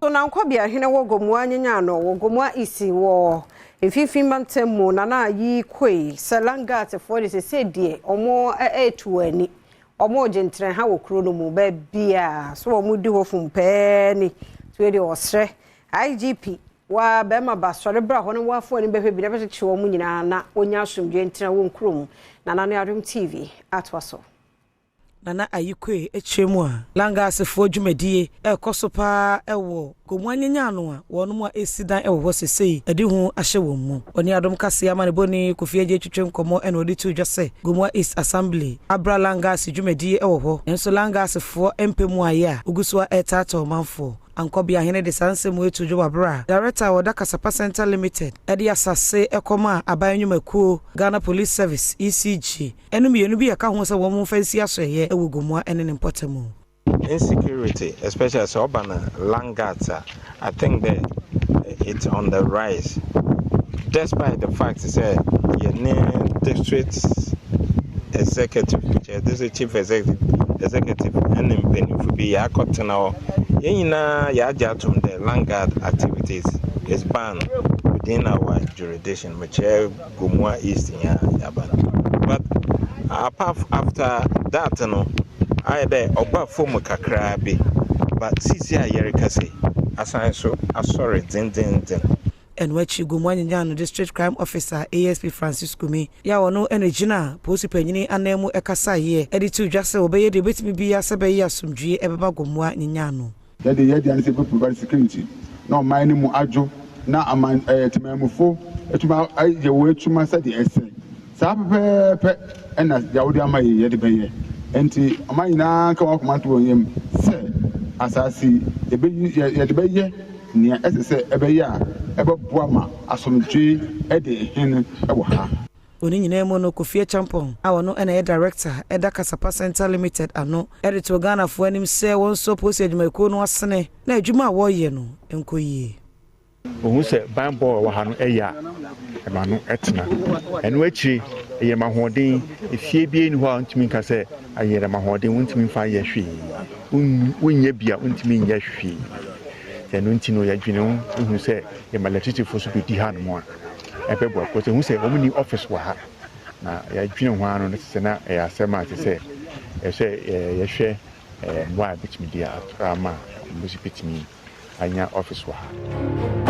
So na Nkɔbeahene wɔ Gomoa Nyenyaano wɔ Gomoa East wɔ Mfinfin Mantam mu Nana Ayi Koi sɛ Langatfoɔ de sesei deɛ wɔn retu wɔn ani, wɔn regye ntrɛha wɔ kuro no mu baabiara so wɔn di hɔ fum pɛɛ ni, nti wei deɛ ɔsrɛ IGP Wa bɛrima ba, sɔre bra hɔ na w'afoa ani bɛhwɛ bi na bɛkyekye wɔn nyinaa na wɔnya asomdwoeɛ ntena wɔn kurom. Nana ne Adom TV atoa so. Nana Ayikoi kyerɛ mu a, Langasefoɔ dwumadie rekɔ so pa ara wɔ Gomoa Nyenyaano a wɔnom a ɛresi dan wɔ hɔ sesei de hu ahyɛ wɔn mu. Ɔne Adom Kaseɛ amanebɔni Kofi Adjei twetwe nkɔmmɔ na ɔde too dwa sɛ Gomoa East Assembly abra Langase dwumadie wɔ hɔ nanso Langasefoɔ mpɛ mu ayɛ a wɔgu so a ɛretaataa ɔmanfoɔ. Ankɔbeahene de saa nsɛm wei too dwa wɔ bere a Director a ɔda Kasapa Centre Limited de asase kɔmaa aban nnwumakuo Ghana Police Service, ECG, no mmienu bi a ɛka ho sɛ wɔn mfa nsi asoɛeɛ wɔ Gomoa ne ne mpɔtam. Insecurity especially sɛ ɔba no land guards a, I think dɛ it's on the rise despite the fact sɛ yɛne district executive, kyerɛ district chief executive executive ne mpanyimfo bi yɛakɔtsena hɔ. Hɛn nyina yɛagye ato mu dɛ land guard activities is banned within our jurisdiction, mekyerɛ Gomoa East nyinaa yɛaban. But apart after that no, ayɛ dɛ ɔba famu kakra bi, but sesei a yɛrekasa yi, asan so asɔre dzendzenndzen. Ɛno akyi, Gomoa Nyenyan District Crime Officer ASP Francis Kumi yi a ɔno na gyina polisi panyin ananmu kasaeɛ de too dwa sɛ wɔbɛyɛ deɛ wɔbɛtumi biara sɛ ɛbɛyɛ asomdwoeɛ bɛba Gomoa Nyenyan no. Yɛde yɛn dea ne sɛ yɛbɛ provide security na ɔman no mu adwo na aman ɛɛ temanmufo atumi ayɛ wɔn adwuma sɛdeɛ ɛsɛ. Saa pɛpɛɛpɛ na deɛ wode ama yɛn yi yɛde bɛyɛ. Enti ɔman nyinaa nka wɔn akoma nto wɔn yam sɛ asaase yi yɛbɛyi yɛde bɛyɛ nea ɛsɛ sɛ ɛbɛyɛ a ɛbɛboa ma asomdwoe adi hene wɔ ha. Wɔ ne nyinaa mu no, Kofi Acheampong a ɔno na ɛyɛ Director da Kasapa Centre Limited ano de too Ghanafoɔ anim sɛ wɔnsɔ polisi adwumayɛkuo no asene na adwuma a wɔreyɛ no nkɔ yie. Ohu sɛ banbɔ a ɛwɔ ha no yɛ a, ɛma no tena. Ɛno akyiri, ɛyɛ ma ahoɔden. Efie biara nni hɔ a wontumi nka sɛ ayɛ ma ahoɔden, wontumi mfa nyɛ hwee. Wonnya bi a, wontumi nyɛ hwee. Ɛno nti no, yɛdwene ho hu sɛ yɛma electricity-fo nso bedi hanom a, ɛbɛboa. Because yɛhu sɛ wɔnni office wɔ ha. Na yɛdwene ho ara no, na kyerɛ sɛ na ɛyɛ asɛm a ɛsɛ sɛ ɛsɛ sɛ yɛhwɛ mmoa a yɛbɛtumi de ama a wɔn nso bɛtumi anya office wɔ ha.